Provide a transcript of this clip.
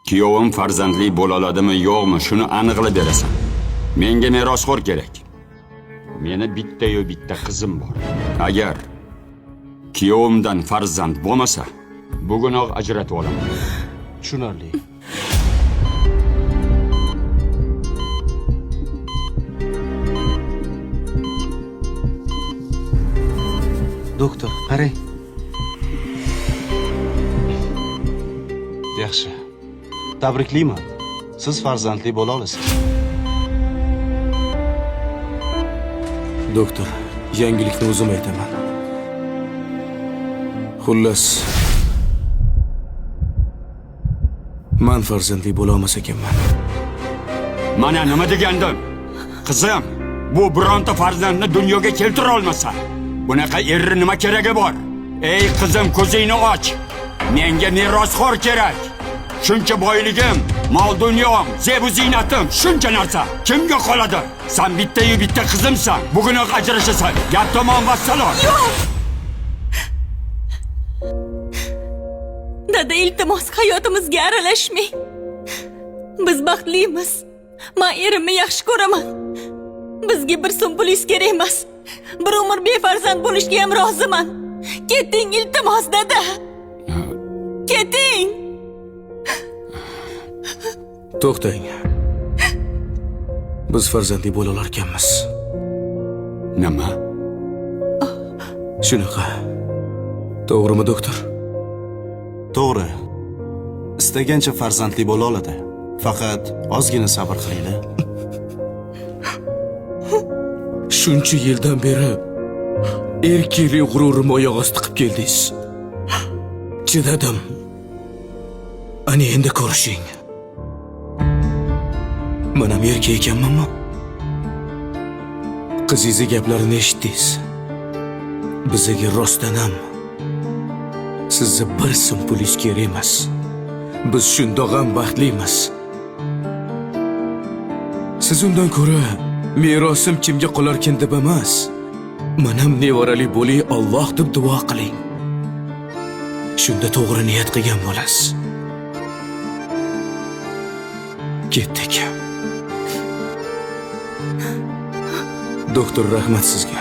Kuyovim farzandli bo'la oladimi, yo'qmi, shuni aniqlab berasan. Menga merosxo'r kerak. Meni bitta-yu bitta qizim bor. Agar kuyovimdan farzand bo'lmasa, bugunoq ajratib olaman. Tushunarli. Doktor, qarang. Yaxshi. Tabriklayman. Siz farzandli bo'la olasiz. Doktor, yangilikni o'zim aytaman. Xullas, man farzandli bo'la olmas ekanman. Mana nima degandim? Qizim, bu bironta farzandni dunyoga keltira olmasa, bunaqa erni nima keragi bor? Ey qizim, ko'zingni och. Menga merosxo'r kerak. Shuncha boyligim, mol dunyom, zebu ziynatim, shuncha narsa kimga qoladi? San bitta-yu bitta qizimsan. Bugunoq ajrashasan. Gap tamom, vassalom. Yo'q! Dada, iltimos, hayotimizga aralashmang. Biz baxtlimiz. Men erimni yaxshi ko'raman. Bizga bir so'm pulingiz kerak emas. Bir umr befarzand bo'lishga ham roziman. Keting, iltimos, dada. Keting. To'xtang. Biz farzandli bo'la olarkanmiz. Nima? Shunaqa. To'g'rimi, doktor? To'g'ri. Istagancha farzandli bo'la oladi. Faqat ozgina sabr qilinglar. Shuncha yildan beri erkaklik g'ururimni oyoq osti qilib keldingiz. Chidadim. Ana endi ko'rishing. Men ham erkak ekanmanmi? Qizingizni gaplarini eshitdingiz. Bizaga rostdan ham sizni bir so'm pulingiz kerak emas. Biz shundoq ham baxtlimiz. Siz undan ko'ra merosim kimga qolarkin deb emas. Manam nevarali bo'ling Alloh deb duo qiling. Shunda to'g'ri niyat qilgan bo'lasiz. Ketdik. Doktor, rahmat sizga.